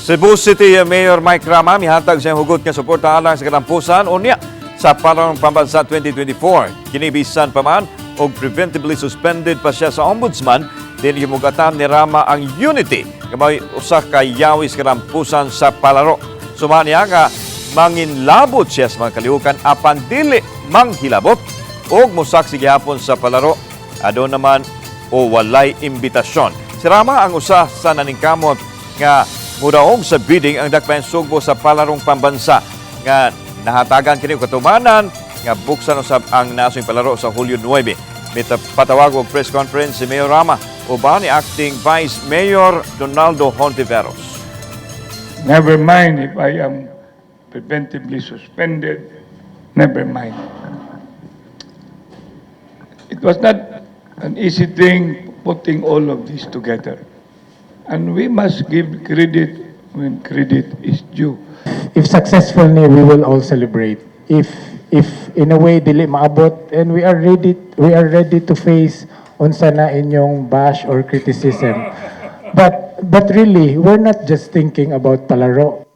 Cebu City Mayor Mike Rama mihatag sa hugot nga suporta alang sa kalampusan unya sa Palarong Pambansa 2024. Kini bisan pa man og preventively suspended pa siya sa Ombudsman din gimugatan ni Rama ang unity nga may usa ka yawis kalampusan sa palaro. Suma niya nga manginlabot siya sa mga kalihukan apan dili manghilabot og mosaksi gihapon sa palaro aduna man o walay imbitasyon. Si Rama ang usa sa naningkamot nga mudaog sa bidding ang Dakbayan Sugbo sa Palarong Pambansa nga nahatagan kini og katumanan nga buksan usab ang nasong palaro sa Hulyo 9. May patawag og press conference si Mayor Rama uban ni Acting Vice Mayor Donaldo Hontiveros. Never mind if I am preventively suspended, never mind. It was not an easy thing putting all of this together. And we must give credit when credit is due. If successful ni, we will all celebrate. If in a way dili maabot, and we are ready to face unsa na inyong bash or criticism. But really, we're not just thinking about palaro.